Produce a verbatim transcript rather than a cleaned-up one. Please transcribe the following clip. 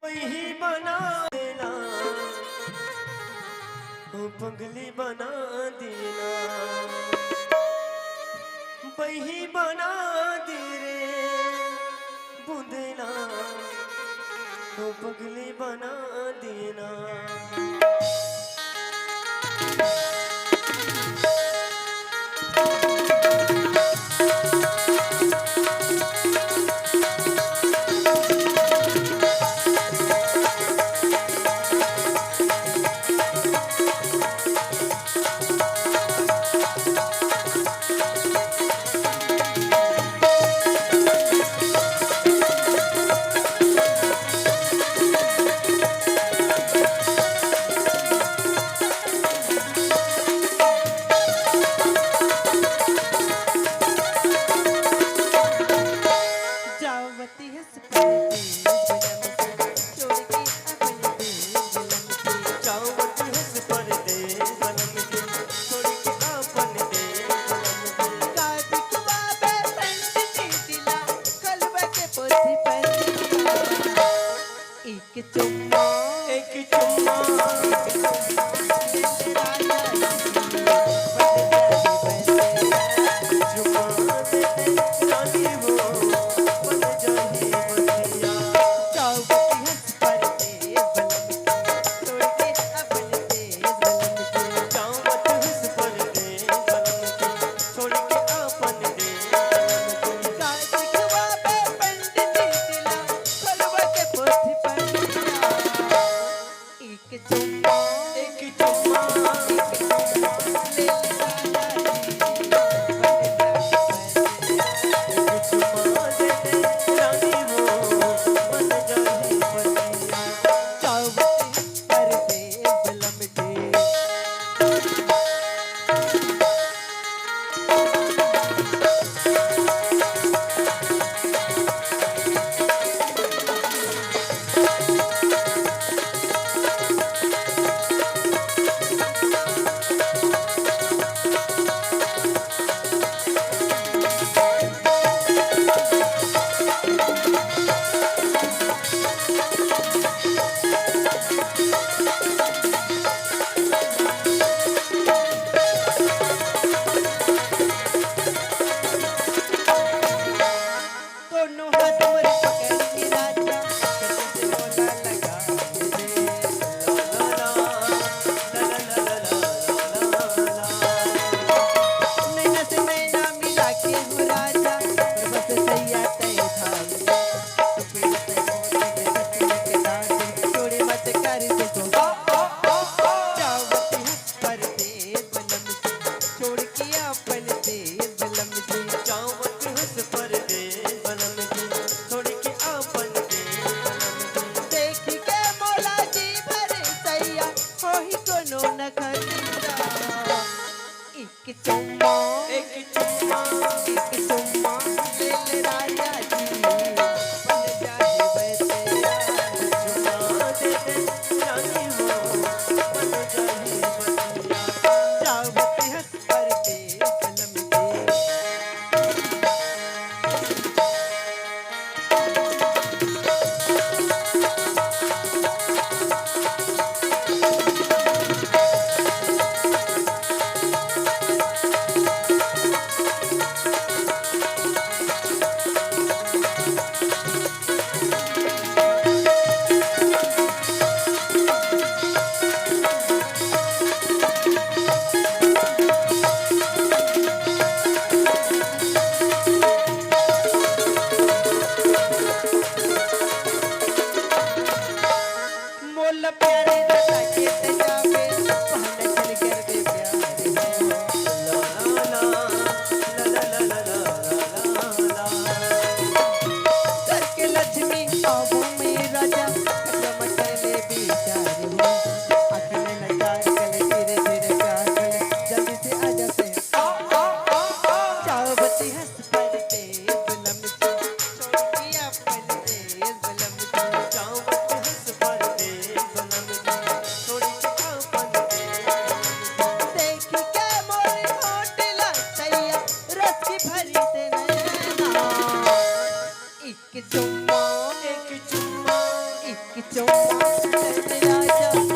बही बना देना, ओ पगली बना देना, बही बना दे रे बुंदेला, ओ पगली बना देना। जावती हस परदेस बलम के, छोड़ के अपन देस बलम के। जावती हस परदेस बलम के, छोड़ के अपन देस बलम के। का दिखवाबे पंडित जी ला, कलवा के पोथी पढ़। एक चुम्मा, एक चुम्मा, चुम्मा दे दे रानी वो, बन जाही बतिया। जावत हस परदेस बलम के, छोड़ के अपन देस बलम के। जावत हस परदेस बलम के, छोड़ के अपन देस बलम के। का दिखवाबे पंडित जी ला, कलवा के पोथी पढ़। एक चुम्मा, एक चुम्मा, एक चुम्मा ले ले राजा जी, बन जाही बतिया। एक चुम्मा दे दे रानी वो, बन जाही बतिया। जावत हस परदेस बलम के। दोनों हाथ मोरे पकड़ के राजा, कटे से मोला लगा दे। नैना से नैना मिला के हो राजा, और बस सैया तय धाम। तो पीड़त मोरे में बस के डांट, चोरी मत कर दे तो। जावत हस परदेस बलम जी, छोड़ के अपन देस बलम जी। जावत हस परदेस बलम जी, छोड़ के अपन देस बलम जी। देख के मोला जी भर सैया, होही कोनो नखत्रा। एक चुम्मा, एक चुम्मा, एक चुम्मा ले ले राजा जी, बन जाही बतिया। चुम्मा दे दे रानी वो, बन जाही बतिया। जावत हस परदेस बलम के। चौपाल चले आजा।